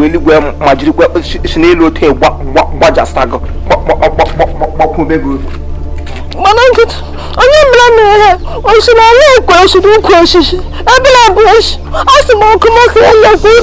Eluigwe ma jirikwa si n'elu otu gbajasa gị gbakwube gị. Mana nkịtị onye mere m ihe osi na ala ekwe osi n'ukwu osisi ebela bụ osi a sị m ọkụ maka elekwu.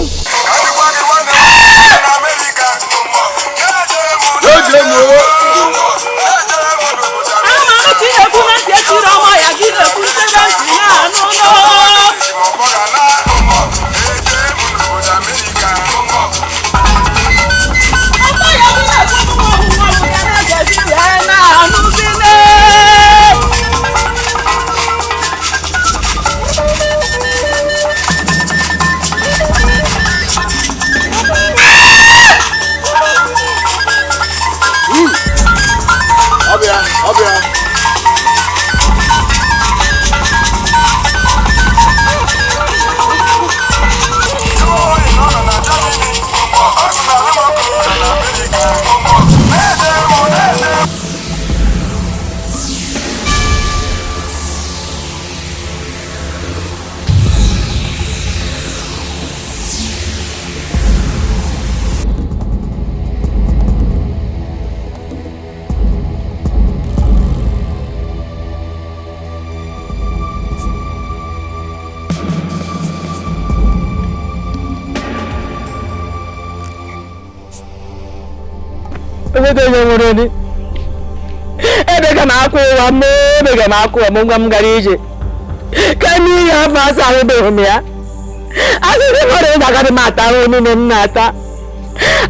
Ebe ga m akwụ ụwa m, ebe ga m akwụ ụwa m, ngwa m gara ije ka n'ihi afọ asaa ahụbeghị m ya. Asịsị mmadụ ịga agaghị m ata ahụhụ niile m na-ata.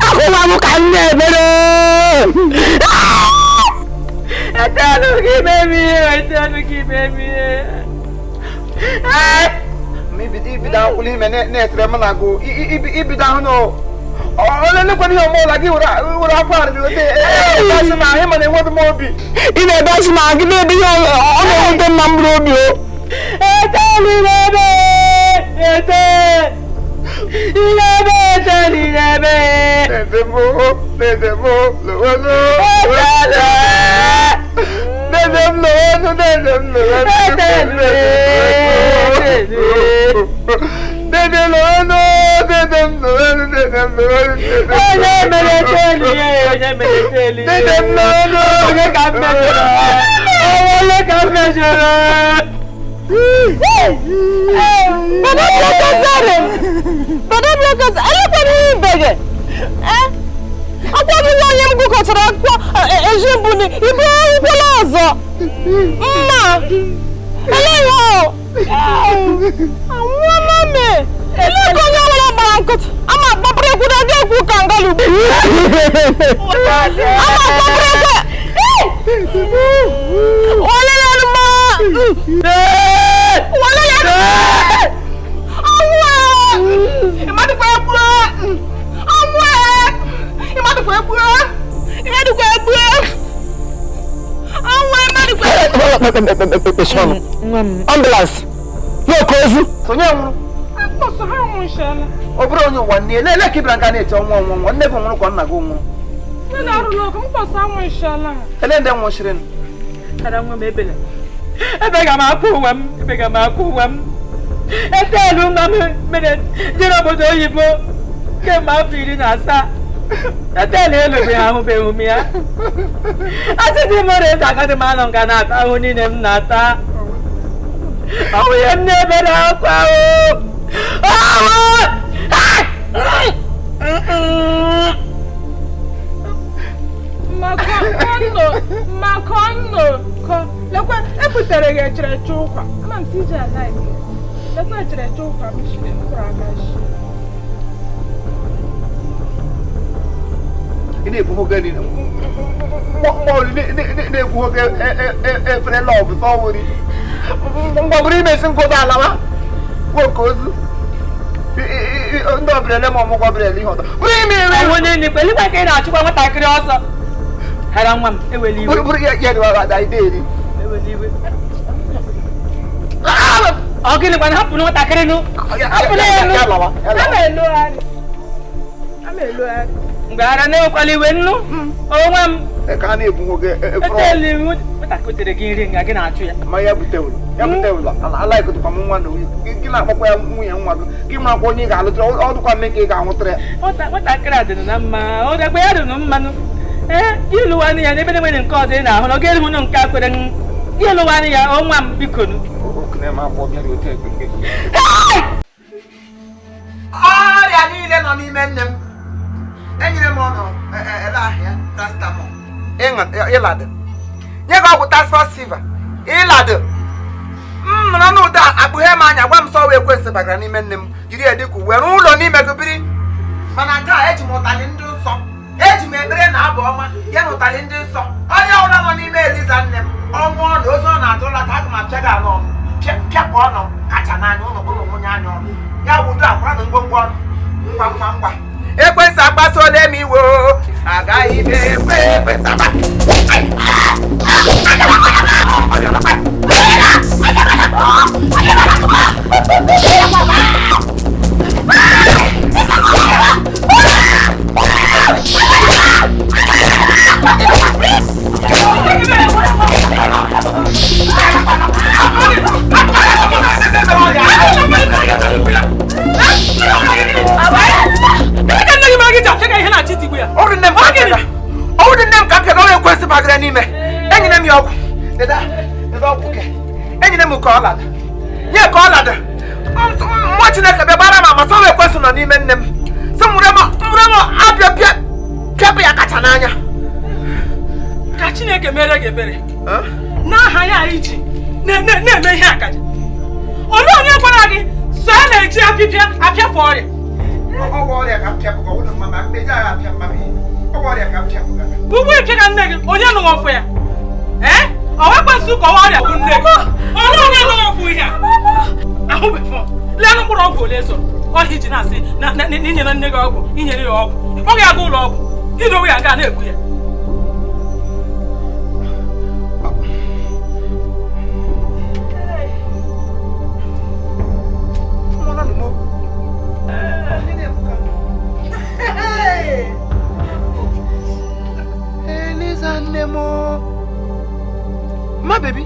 Akwụwa m ka m na-emere. Etenụ gị mebie, etenụ gị mebie. Ibido akwụla ime na-esere m na gụ ibido ahụ na olelekwana ihe ọmụla gị were akwa arịrị ote ebe ma ahụ mana enweghị m obi. Ị na-ebe asị ma gị na-ebe ihe ọ na-ewute mma mkpụrụ obi o. Etelu n'ebe ete n'ebe etelu n'ebe. Dede m dede m lowelu. Dede m lowelu dede m lowelu. Etelu etelu. Dede lowelu dede m lowelu dede m lowelu. Onye mere etelu ya, onye mere etelu ya. Dede m lowelu. Onye ka m mejọrọ? Onye ka m mejọrọ? Bàbá Blọkọsarị! Bàbá Blọkọsarị, elekwana ihe ibe gị! Akwa bụ onye m gụkọtara akwụkwọ ezi mbụ ni ibu akwụkwọla ọzọ. Mma! Eleghị o! Anwụọla m! Elee ka onye ọbụla gbara nkịtị? Ama agbapụrụ ekwu na ga ekwu ka ngalugbu. Ama agbapụrụ ekwe! Wale ya ma! Wale ya ọnwụ ịmadụkwa egbu ọnwụ ịmadụkwa egbu ịmadụkwa egbu ọnwụ ịmadụkwa Ambulance! N'oke ozu! Onye nwụrụ? Akpọsọ ha nwụchala. Ọ bụrụ onye ụwa nne ele ka ịbịara nga na-eti ọnwụ ọnwụ ọnwụ nne gị nwụrụ ka nna gị nwụrụ. Nne na-arụla ọgụ mkpọsọ anwụchala. Ele ndị nwụchiri? Ara nwa m ebele. Ebe ga m akwụ ụwa m, ebe ga m akwụ ụwa m. Etelu nwa m mere jere obodo oyibo kemgbe afọ 17. Etelu elobeghị ahụbeghị m ya. Asị dị m ọrịa agaghị m anọ nga na-ata ahụ niile m na-ata. Ọ bụ ihe m na-ebere akwa o. Makọnnọ lekwa ebutere gị echereche ụkwa. Ama m si ije ala ike. Lekwa echereche ụkwa m shiri mkpụrụ aka shi. Ị na-ekwu oge na-ekwu oge efere lọbụ sọwụri. Mgbaburu imesi ngozi alawa nwoke ozu. Ndị ọbịra ele ma ọmụgwọ ọbịra ele ihe ọzọ. Bụrụ ime ire. Ọnwụ niile elikwa ka ị na-achụkwa nwatakịrị ọsọ. Hara nwa m ewela iwe. Bụrụ ya ya dị ada eri. Ewela iwe. Ọ gịnị kwana hapụ nwatakịrị nụ. Hapụla ya nụ. Ama elogharị. Mgbe ara na-ewekwala iwe nnu. Onwe m. Ka a na-ebu nwoke efere nwatakịrị gị nri nga gị na-achụ ya ma ya bute ụlọ ya bute ụlọ alaikụtụkwa m nwa na gị na-akpọkwa ya nwunye nwa gị gị marakwa onye ị ga-alụtara ọ dịkwa mme ka ị ga-anwụtara ya nwatakịrị a dịnụ na mma ọ dagbe ya dịnụ mmanụ ee gị lụwanụ ya n'ebe na-enweghị nke ọzọ ị na-ahụ na ọ ga-erihụ nke a kwere gị lụwanụ ya ọnwa m bikonu ọrịa niile nọ n'ime nne m enyere m ọnụ ele ahịa paracetamol ịladụ nye gị ọgwụ tasfọs fiva ịladụ m nọrọ n'ụda akpụghe m anya gwa m sọ wee ekwensị bagara n'ime nne m jiri ya dịka uwe rụọ ụlọ n'ime gị biri mana taa eji m ụtalị ndị nsọ eji m ekpere na abụ ọma ya na ụtalị ndị nsọ onye ọbụla nọ n'ime Eliza nne m ọnwụ ọ na ozu ọ na-atụ ụla ka aga m apịa gị anọ pịapụ ọnụ kacha n'anya ụlọ ụlọ nwunye anya ọnụ ya wudo akwa na ngwongwo ọnụ ngwa ngwa ngwa ekwensị akpasuola m iwe agaghị m ekwe ekwensị akpa ọwụdị nne m ka m pịara ọrịa ekwensị bagara n'ime enyere m ya ọgwụ enyere m ka ọ lada nye ka ọ lada mmụọ Chineke bịa gbara m ama sọ ekwensị nọ n'ime nne m sị m were m abịa pịapụ ya kacha n'anya ka Chineke mere gị ebere n'aha ya iji na-eme ihe akaja olee onye gwara gị so a na-eji apịpịa apịapụ ọrịa ugbu ike ka nne gị onye nụrụ ọfụ ya ee ọ wekwesị ka ọwa ọrịa bụ nne gị olee onye nụrụ ọfụ ihe a ahụbefọ lee mkpụrụ ọgwụ ole zụrụ ọhịa iji na-asị na inyere nne gị ọgwụ inyere ya ọgwụ ịkpọghị ya ga ụlọ ọgwụ idowe ya gaa na-egbu ya Eliza nne m ma bebi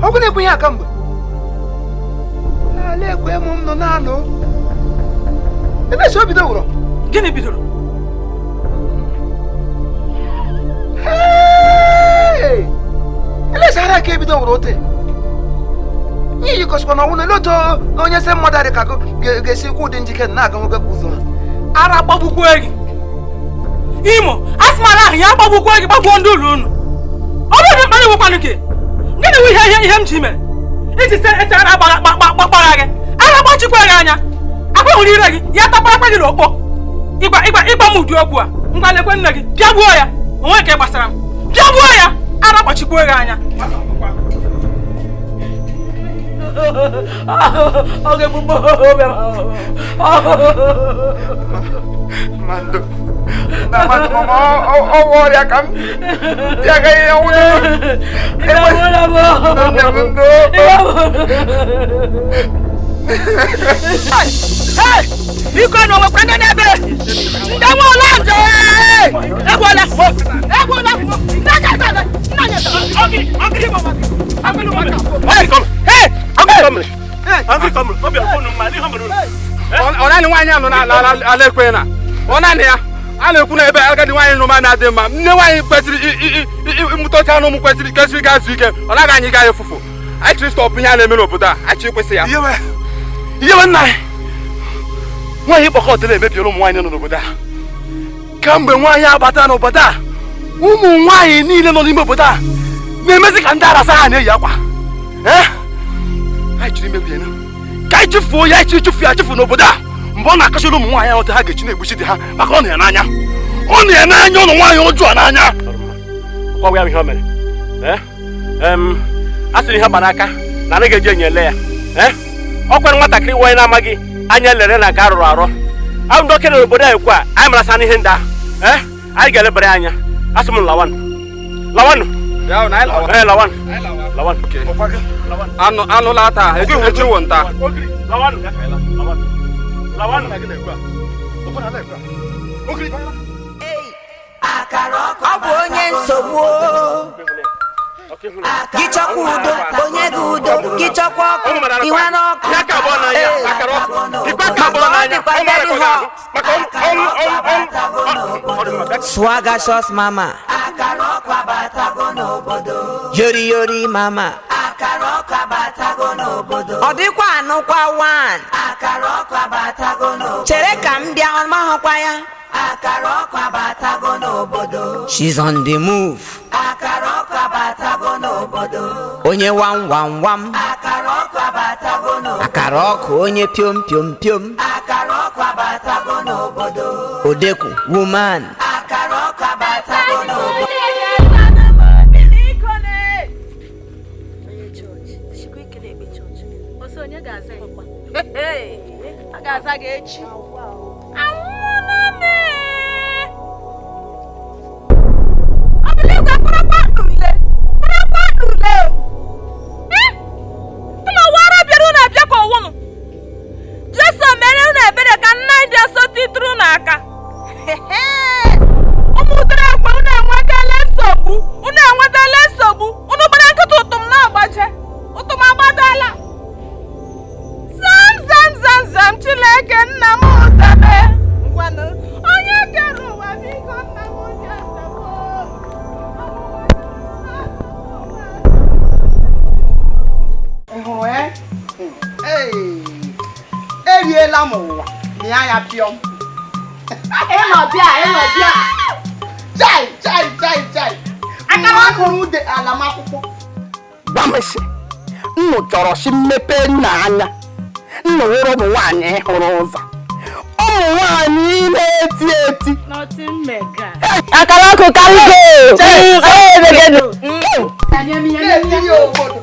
ọgwụ na-ekwe ihe aka mgbe ala ekwe m nọ na-alụ ebe o bido wụrọ gịnị bidoro Elisa ara ka ebido wụrụ ote ihe yikọsikwa na ọnwụ na otu na onye se mmadụ adị ka ga-esi kwu ụdị njike na-aga nwoke ụzọ ara gbagbukwe gị Imo asịmara ahụ ya gbagbukwe gị gbagbuo ndị ụlọ unu ọ bụrụ na mkparị nwekwanụ gị gịnị wụ ihe ihe m ji mere iji se ete ara gbara gị ara gbachikwa gị anya akwa hụrụ ire gị ya taparakwa gị n'okpo ịgba ịgba ịgba m ụdị okwu a ngwa lekwe nne gị bịa gbuo ya onwe nke gbasara m bịa gbuo ya ara gbachikwa gị anya ọ ga-egbu Mando na mando mama ọwọ́ ọrịa ka m ya agaghị ọnwụ biko na onwekwa ndị na-ebe ndị nwe ụlọ nje egwuola egwuola ọ naanị nwaanyị anọ n'ala ekwe na ọ naanị ya a na-ekwu na ebe agadi nwaanyị nụ ma adị mma nne nwaanyị kwesịrị ịmụtacha anụ ụmụ kwesịrị kesịrị ga azụ ike ọ naghị anyị ga efufụ anyị chịrị stọpụ ihe a na-eme n'obodo a anyị chịrị kwesị ya iyewe nna anyị nwaanyị ịkpọkọ ọtele emebiela ụmụ nwaanyị nọ n'obodo a kamgbe nwaanyị abata n'obodo a ụmụ nwaanyị niile nọ n'ime obodo a na-emezi ka ndị arasa ha na-eyi akwa anyị chịrị imebi ya ka anyị chefuo ya anyị chịrị ya chefu n'obodo a mgbe ọ na-akachara ụmụ nwaanyị ahụ ha ga-echi na-egbuchi di ha maka ọ nọ ya n'anya ọ nọ ya n'anya ụlọ nwaanyị ọjọọ n'anya ọgwa ya ihe o mere a sịrị ihe gbara aka na anaghị eji enyo ele ya ọ kwere nwatakịrị nwaanyị na-amaghị anya lere na nke arụrụ arụ ahụ ndị okenye n'obodo anyị kwa anyị marasa n'ihe ndị ahụ anyị ga-elebara anya asị m lawanụ lawanụ lawanụ lawanụ anụla taa echiwo nta lawanụ lawanụ Akara ọkụ. bụ onye nsogbu o. Gị chọkwa udo, onye gị udo, gị chọkwa ọkụ, ị nwere ọkụ. Aka abụọ n'anya, Ee. akara ọkụ. Ikpe aka Maka abụọ ọ n'anya, dịkwa ọ mara very ka ọ ga-ahụ. hot. Maka ọnwụ ọnwụ ọnwụ ọ dị mma, bịa. Swagger shots mama. Yori yori mama. Ọ dịkwa anụkwa one. Chere ka m bịa ọ mahụkwa ya. She's on the move. Onye wam wam wam. Akara ọkụ onye piom piom piom. Odekwu woman. Onye chọọchị, chikwa ike na-ekpe chọọchị. Ọsọ onye ga-aza ya? A ga-aza gị echi. Anwụọla m ee. Ọ bụla ịgwa kpụrụkpa ule, kpụrụkpa ule o. Eh? Ụmụ wara bịara unu abịa ka ọwụnụ. Jesu mere unu ebere ka nna anyị dị asọ titụrụ unu aka. Ụmụ ụdara ekwe unu enwetala nsogbu, unu enwetala nsogbu, unu gbara nkịta ụtụm na-agbaje, ụtụm agbadala. Zam zam zam zam Chineke nna m ụzabe. Ngwanụ, onye kere ụwa biko nna m ji azabe. Ị hụrụ ya? Ee, eriela m ụwa mịa ya pịọm. Ịnọbịa, ịnọbịa. Chai chai chai chai. Akara hụrụ ude ala m akwụkwọ. Gbamịsị, nnụ chọrọ si mmepe nna anya, nnụ wụrụ ụmụ nwaanyị hụrụ ụzọ, ụmụ nwaanyị na-eti eti. Akara ọkụ karịgo. Na-eti ya obodo.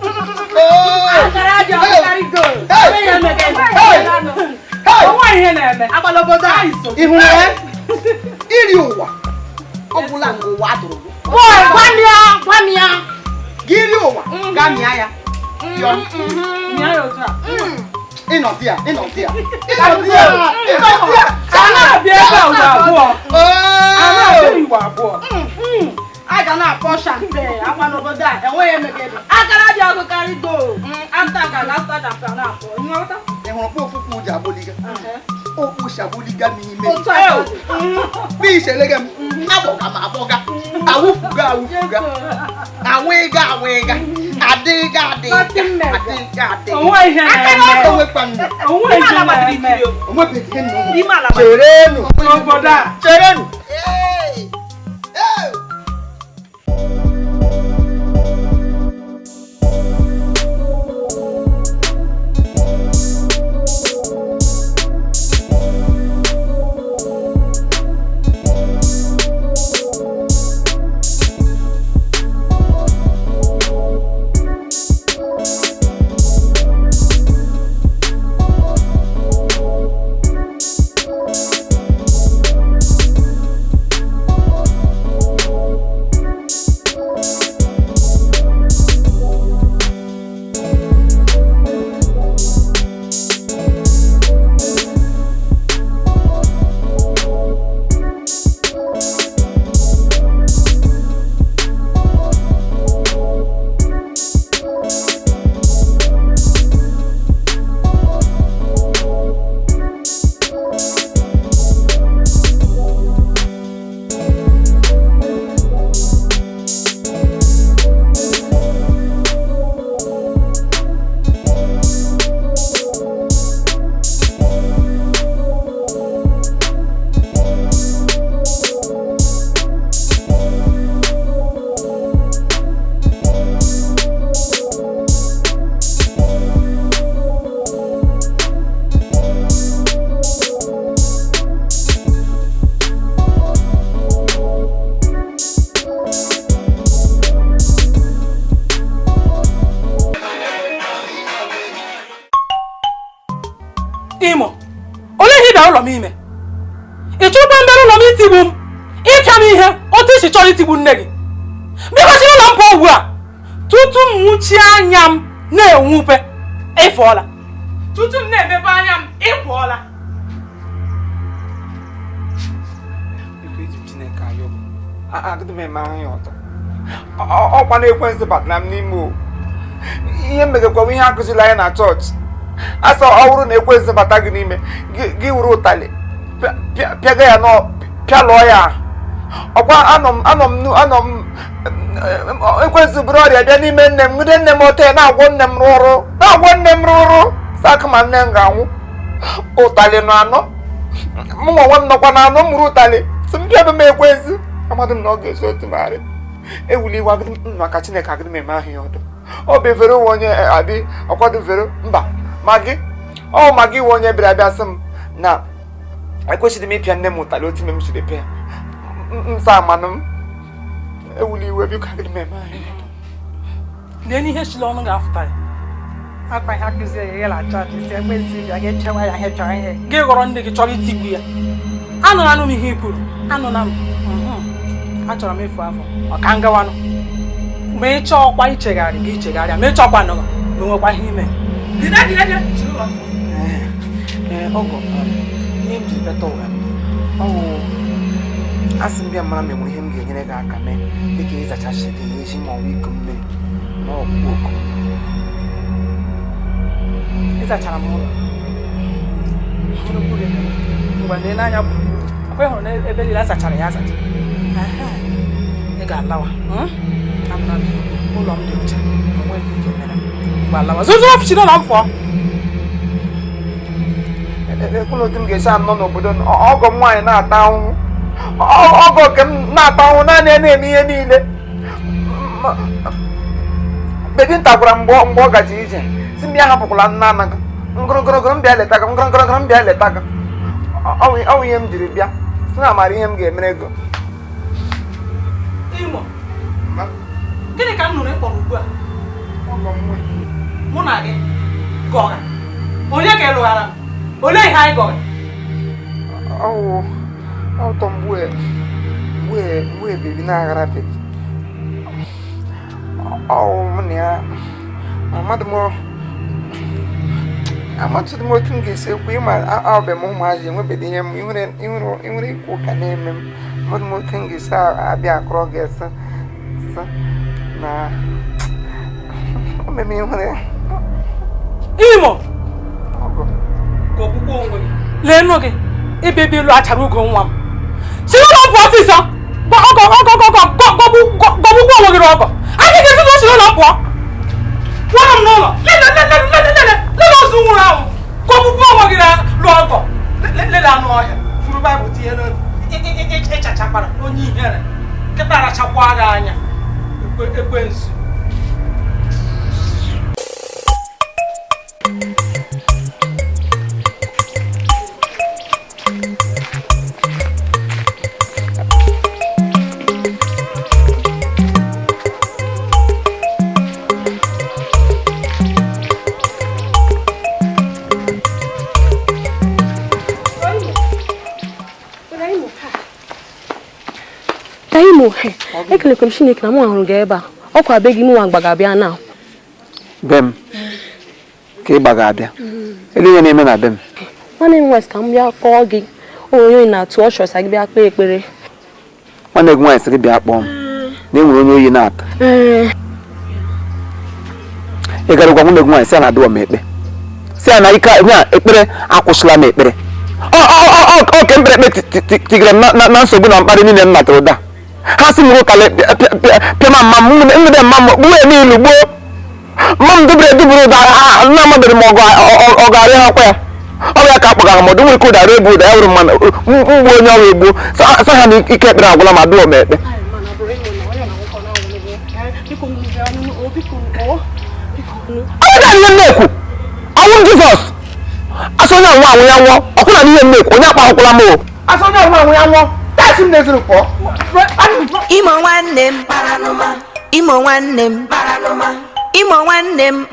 Akara dị ọkụ karịgo. Hey! Onwe ihe na-eme. Agbala obodo a. Ị hụrụ ya? Iri ụwa ọ gwụla mgbe ụwa tụrụ gị. Boy, gwa m ya, gwa m ya. Gị rie ụwa gaa mịa ya pịọm. Mịa ya otu a. Ịnọdị ya, ịnọdị ya, ịnọdị ya, ịnọdị ya. A na-abịa ebe a ugbo abụọ. A na-abịa igbo abụọ. A ga na-akpọ champagne akwa n'obodo a enweghị emegede akara dị ọkụ karịgo anta ga lasta dapta na-akpọ nghọta. Ị hụrụ kpa ofufu ji agboliga? Okpu si agboliga n'ime. Otu a ka ọ dị. N'ihi elega m, agbọga m agbọga, awụfuga awụfuga, awịga awịga, adịga adịga, adịga adịga. Onwe ihe na-eme. Onwekwa ndụ. Onwe ihe na-eme. Onwebeghị ihe nna ụmụ. Ime ala Cherenụ. N'obodo a. Cherenụ. Imo, olee ihe ị bịara ụlọ m ime? Ị chụrụkwa mbịara ụlọ m itigbu m, ịpịa m ihe otu isi chọrọ itigbu nne gị. Biko si n'ụlọ m pụọ ugbu a tutu m nwụchie anya m na-enwupe, ị fụọla. Tutu m na-emepe anya m, ị pụọla. Biko eji m Chineke ayọ gị. Agụdị m eme ahụ ya ọtọ. Ọkwa na ekwensu batara m n'ime o. Ihe mmegekwa ihe akụziri anyị na chọọchị. Asa ọ bụrụ na ekwensu bata gị n'ime, gị wuru ụtalị pịaga ya nọ pịalụọ ya. Ọkwa anọ m ekwensu buru ọrịa bịa n'ime nne m, nwude nne m ote na-agwọ nne m rụrụ, na-agwọ nne m rụrụ. Saka ma nne m ga-anwụ. Ụtalị nọ anọ. Mụ onwe m nọkwa na anọ m mụrụ ụtalị. Sị m bịa m ekwensu. Amadị m na ọ ga-eso otu marị. Ewuli iwe agụdị m maka Chineke agụdị m eme ahụ ya ọdụ. Ọ bụ evere onwe onye abi ọkwado vere mba ma gị ọ ma gị nwe onye bịara abịa sị m na ekwesịrị m ịpịa nne m ụtalị otu ime m siri pịa nsa amanụ m. Ewuli iwe biko agụdị m eme ahụ ya ọdụ. Lee n'ihe siri ọnụ ga-afụta ya. Akpa ihe akụzie ya na chọọchị si ekwesị bịa gị chewa ya ihe chọrọ ihe. Gị ghọrọ nne gị chọrọ itigbu ya. Anụla anụ m ihe i kwuru. Anụla m. Achọrọ m ịfụ afọ. Ọ ka ngawanụ. Ma ị chọọkwa ichegharị gị ichegharịa, ma ị chọọkwa nọ na onwekwa ihe ime. Ọgọ, ihe m jiri bịata ụwa ọ wụ asị m bịa mara ma enwere ihe m ga-enyere gị aka mee dịka ịzachasị gị ezi ma ọ bụ iku mmiri ma ọ bụ oku. Ịzachara m ụlọ. Ngwa lee n'anya gburugburu. Akwa hụrụ na ebe niile azachara ya azacha. Ị ga-alawa. Ụlọ m dị ọcha. Onweghị ihe ga-emere m. Ngwa lawa. Zuzu ọfịchi n'ụlọ m fụọ. Ekwula otu m ga-esi anọ n'obodo ọgọ m nwaanyị na-ata ahụhụ. Ọgọ nke m na-ata ahụhụ naanị ya na-eme ihe niile. Bedinta gwara m mgbe ọ gaji ije si m ya hapụkwala nna anaghị ngụrụgụrụgụrụ m bịa leta gị ngụrụgụrụgụrụ m bịa leta gị. Ọ ihe m jiri bịa si na amara ihe m ga-emere ego. Imo, gịnị ka m nụrụ ịkpọrọ ugbu a? Mụ na gị gọra. Onye ka ị lụghara m? Olee ihe anyị gọrọ? Ọtọ mgbe bebi na-aghara bebi. Ọwụ mụ na ya amadị m otu m ga-esi ekwu ịma abịa m ụmụazị enwebeghị ihe m ịnwere ikwu ụka na-eme m. Amadị m otu m ga-esi abịa akọrọ gị esi na omeme ịnwere. Imo! Ọgọ. Gọgbukwa onwe gị. Lee nụ gị. Ebe ebe ilu achara ugo nwa m. Si n'ụlọ pụọ ọsịsọ. Ọgọ ọgọ ọgọ gọgbukwa onwe gị n'ọgọ. Anyị ga-esi n'ụlọ ụlọ pụọ. Pụọ m n'ụlọ. Lele lele ozu nwụrụ anwụ. Gọgbukwa onwe gị n'ọgọ. Lele anụ ọhịa. Furu Baịbụl tinye n'obi. Ịchachakwara onye ihere. Nkịta rachakwa gị anya. Ekwensu. Ekelekwa m Chineke na mụ hụrụ gị ebe a. Ọkwa be gị mụnwa gbaga abịa na. Be m ka ị gbaga abịa. Elu ihe na-eme na be m. Nwanne m nwaanyị ka m bịa kpọọ gị. Onye oyi na-atụ ọ chọrọ gị bịa kpee ekpere. Nwanne gị nwaanyị sị gị bịa kpọọ m. Na enwere onye oyi na-ata. Ị gara gwa nwanne gị nwaanyị sị ya na adịwa m ekpe. Sị ya na ike na ekpere akwụsịla m ekpere. Ọ ke mkpere ekpe tigere m na nsogbu na mkparị niile m natara ụda. Ha sị m ụtalị pịa mma m nwede mma m gbuo n'ilu gboo mma m dubere edubere ụda nna amadịrị m ọgụ arịa ha kwa ya. Ọ bụ ya ka a kpọgara m ọdụ nwere ike ụda egbu ụda ya wụrụ mmanụ mgbu onye ọrụ egbuo sa ha na ike ekpere agwụla ma dụọ m ekpe. Ọ bụ ihe m na-ekwu ọnwụ Jizọs asị onye anwụ anwụ ya nwụọ ọkwụna n'ihe m na-ekwu onye akpa akwụkwala m o asị onye anwụ anwụ ya nwụọ. Imo nwanne m, Imo nwanne m, Imo nwanne m,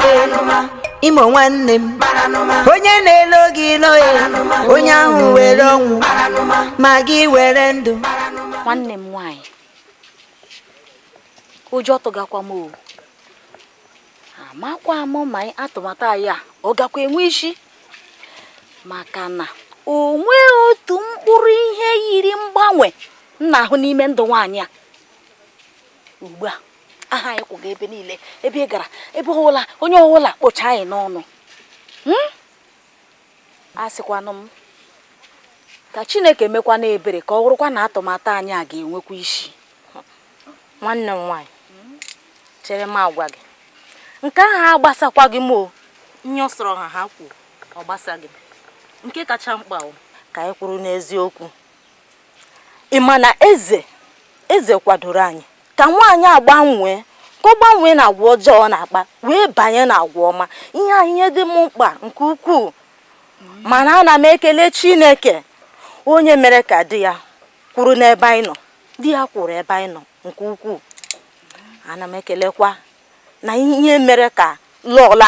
Imo nwanne m. Onye na-elo gị loe, onye ahụ were ọnwụ, ma gị were ndụ. Nwanne m nwaanyị, ụjọ tụgakwa m o. Amakwa m ma atụmatụ anyị a ọ gakwa enwe isi maka na o nweghị otu mkpụrụ ihe yiri mgbanwe m na-ahụ n'ime ndụ nwaanyị a. Ugbu a aha anyị kwụga ebe niile, ebe ị gara, ebe ọwụla, onye ọwụla kpọcha anyị n'ọnụ. A sịkwanụ m ka Chineke mekwa na ebere ka ọ wụrụkwa na atụmatụ anyị a ga-enwekwa isi. Nwanne m nwaanyị, chere m agwa gị, nke ahụ agbasakwa gị m o. Nye ọsọrọ ha ha kwuo, ọ gbasaghị m. Nke kacha mkpa o, ka anyị kwuru n'eziokwu. Ị ma na eze eze kwadoro anyị ka nwaanyị agbanwee, ka ọ gbanwee na agwa ọjọọ ọ na-akpa wee banye na agwa ọma. Ihe anyị ihe dị m mkpa nke ukwuu, mana ana m ekele Chineke onye mere ka di ya kwuru n'ebe anyị nọ. Di ya kwuru ebe anyị nọ nke ukwuu. Ana m ekelekwa na ihe mere ka lọlọ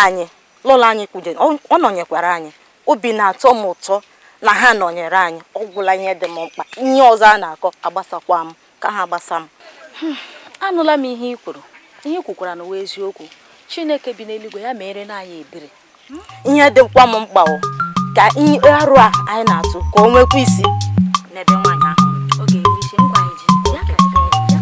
anyị kwuje, ọ nọnyekwara anyị. Obi na-atọ m ụtọ na ha nọnyere anyị. Ọ gwụla ihe dị m mkpa. Ihe ọzọ a na-akọ agbasakwa m, ka ha gbasa m. Anụla m ihe i kwuru. Ihe i kwukwara n'ụwa eziokwu. Chineke bi n'eluigwe ya mere na anyị ebere. Ihe dịkwa m mkpa o, ka ihe arụ a anyị na-atụ ka o nwekwa isi n'ebe nwaanyị ahụ nọ. Ọ ga-enwe isi. Ngwa, anyị ji ya ka anyị gaa ya.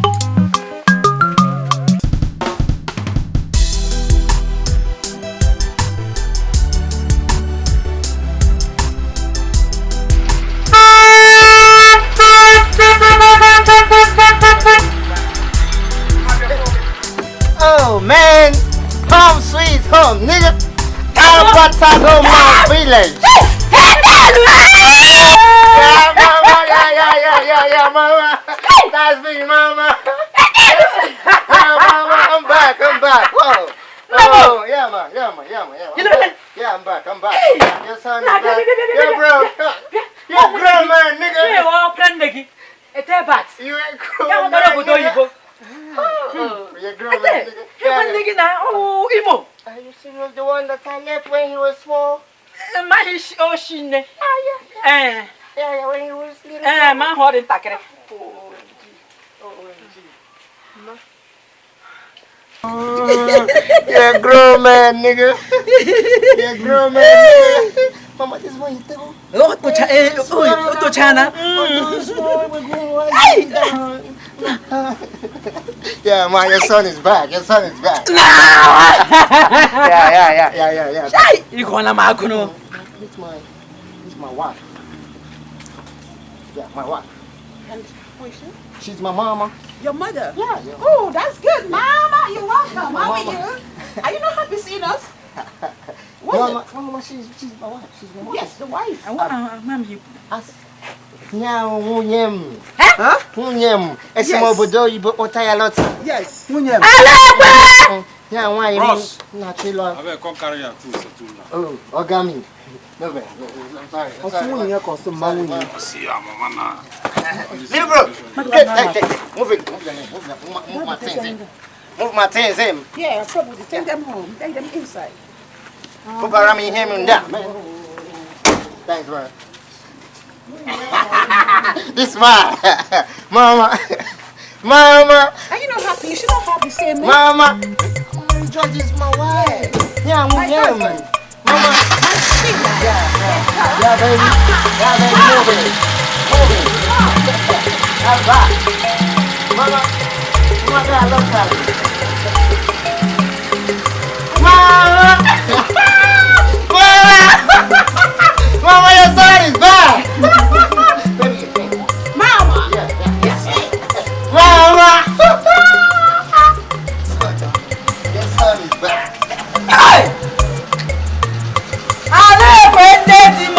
Oh man, home sweet home, nigga. Alberta my village. Yeah, mama, yeah, yeah, yeah, yeah, yeah, mama. That's me, mama. Yeah, mama, I'm back, I'm back. Whoa. Oh, yeah, man, yeah, man, yeah, man, yeah. I'm back. Yeah, I'm back, I'm back. Your son is back. Yeah, bro. You're grown man, nigga. Ee, ọ nne gị ete bat. You ain't grown ya man, gara obodo nigga. oyibo. You're grown man, nigga. Ịgwa nne gị na ọwụ Imo. Are you serious? The one that I left when he was small? Maghị oshi nne. Ee. Yeah, when he was little. Ee, ma ahụ ọ dị ntakịrị. You're a grown man, nigga. You're a grown man, nigga. Mama, this one you take. O tocha, ee, o tochana. Yeah, man, your son is back. Your son is back. Yeah. Ịgụọla m agụrụ. It's my wife. Yeah, my wife. And who is she? She's my mama. Your mother? Yeah. Oh, that's good. Mama, you're welcome. How are you? Are you not happy seeing us? What is Mama, it? mama, she's my wife. She's my wife. Yes, the wife. Nya nwunye m. Nwunye m. Esi m Yes. obodo oyibo kpọta ya lọta. Yes. Nwunye m. Ya nwaanyị m Bros. na-achọ ịlụ. Abeg, come carry your tools settle now. Oh, ọ̀gá mi. No, man. No, I'm sorry. I'm Ọsị sorry. nwunye ya ka ọsị mma nwunye ya. See ya, mama na. Little bro. Hey, hey, hey. Move it. Move your hand. Move my things in. Move my things in. Yeah, probably. Take them home. Take them inside. Put around me him and that, man. Thanks, bro. This man. Mama. Mama. Are you not happy? You should not happy seeing me. Mama. George is my wife. Yeah, My yeah, husband. man. Mama. Yeah, yeah, baby. Yeah, baby. Move it. Move it. I'm back. Mama. Mama, I love her. Mama. Mama. Mama, your son is back. Baby, Mama. Yeah, yeah. Mama. Your son is back. Ala ekwe nne di m o,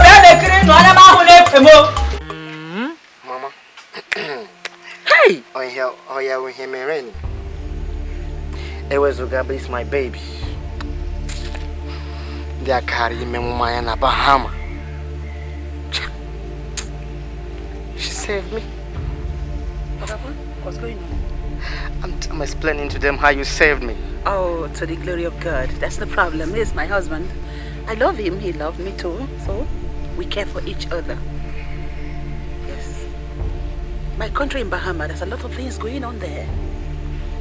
bịa na-ekiri nụ anya m ahụ na-efe m o. Mama. Hey! Oh yeah, we hear me rain. Ewezuga is my baby. They are carrying me mmanya na Bahama. She saved me. What happened? What's going on? I'm explaining to them how you saved me. Oh, to the glory of God. That's the problem. He's my husband. I love him. He loved me too. So we care for each other. Yes. My country in Bahama, there's a lot of things going on there.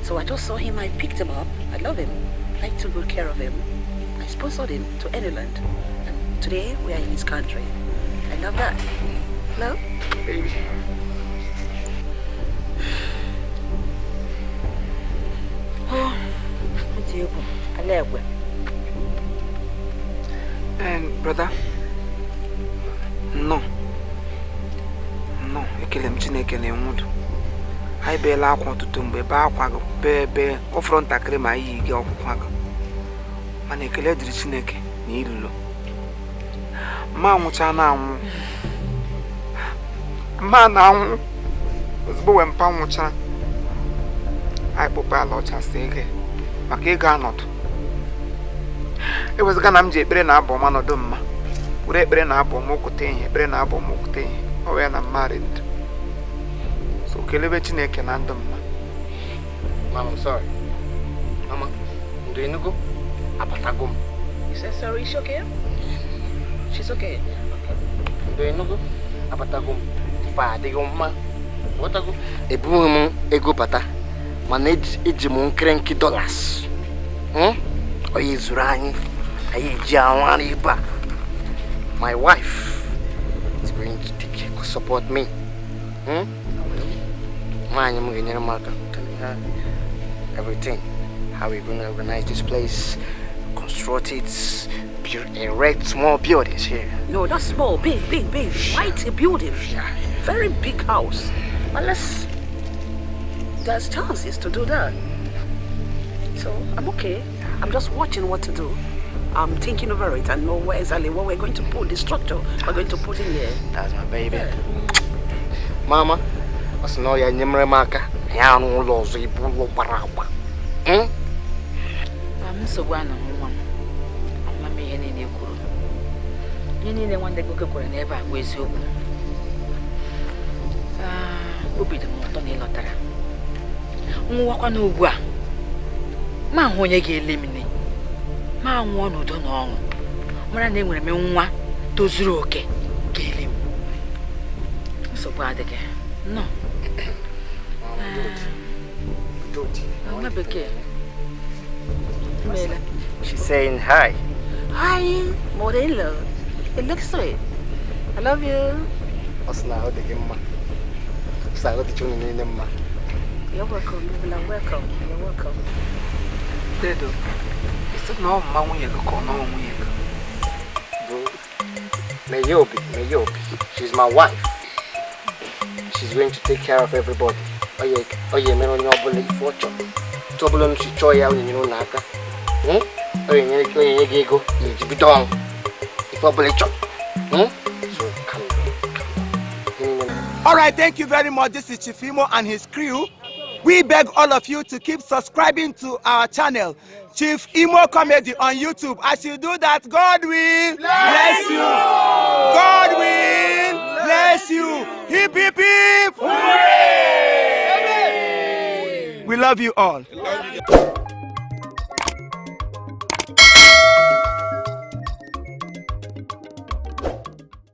So I just saw him. I picked him up. I love him. I took good care of him. I sponsored him to Ireland. And today we are in his country. I love that. Hello? Baby. Dị egwu, ala ekwe. Brother, nnọọ nnọọ, ekele m Chineke na enwudu. Anyị beela akwa ọtụtụ mgbe, bee akwa gị, bee bee, ọ fọrọ ntakịrị ma anyị yi gị ọkwụkwa gị, mana ekele dịrị Chineke na ilulo mma anwụcha na anwụ, mma na anwụ ozugbo wee mpa nwụchara, anyị kpụpụ ala ọcha si ego maka ego anọdụ. Ewezụga na m ji ekpere na abụ ọma nọdụ mma, were ekpere na abụ ọma okwute ihe, ekpere na abụ ọma okwute ihe, ọ wee na mmarị ndụ. So kelebe Chineke na ndụ mma. Mama, I'm sorry. Mama, ndo enugo abatago m. You said sorry, is she okay? She's okay. Ndo enugo abatago m. Ife adịghị mma. Ghọtago? Ebughị m ego bata, mana eji m nkịrịnkị dollars. Ọ ya ezuru anyị. Anyị eji anwara ebe a. My wife is going to take support me. Nwaanyị m ga-enyere m aka. Telling her everything. How we're going to organize this place, construct it, build, erect small buildings here. No, not small, big, big, big. Mighty building. Very big house. Unless there's chances to do that. So I'm okay. I'm just watching what to do. I'm thinking over it and know where exactly what we're going to put, the structure we're going to put in here. That's my baby. Mama, ọ sị na ọ ya nyemere m aka ya arụ ụlọ ọzọ, ibu ụlọ gbara agba. Nsogbu anọghị nwa m, ama m ihe niile kwuru, ihe niile nwanne gị nwoke kwere n'ebe a bụ eziokwu. Obi dị m ụtọ na ị lọtara. Nwụwakwana ugbu a, ma hụ onye ga-ele m nne, ma nwụọ n'udo na ọṅụ, mara na enwere m nwa tozuru oke ga-ele m. Nsogbu adịghị. Nnọọ. Nwa bekee. Imeela. She's saying hi. Hi, mother-in-law. It looks sweet. I love you. Ọ sị na ahụ dị gị mma. Ọ sị ahụ dịcha unu niile mma. You're welcome. You're welcome. You're welcome. Dedo, isi na ọ mma nwunye gị ka ọ nọọ nwunye gị? Mayobi, Mayobi. She's my wife. She's going to take care of everybody. Ọ ya emere onye ọbụla ife ọ chọrọ. Otu ọbụla unu si chọọ ya, ọ nyere unu aka. Ọ ga-enye gị ego ya eji bido ọrụ. Ife ọbụla ị chọrọ. So calm down, calm down. All right, thank you very much. This is Chief Imo and his crew. We beg all of you to keep subscribing to our channel, Chief Imo Comedy on YouTube. As you do that, God will bless you. God will bless you. Hip, hip, hip. Hooray! We love you all. Love you.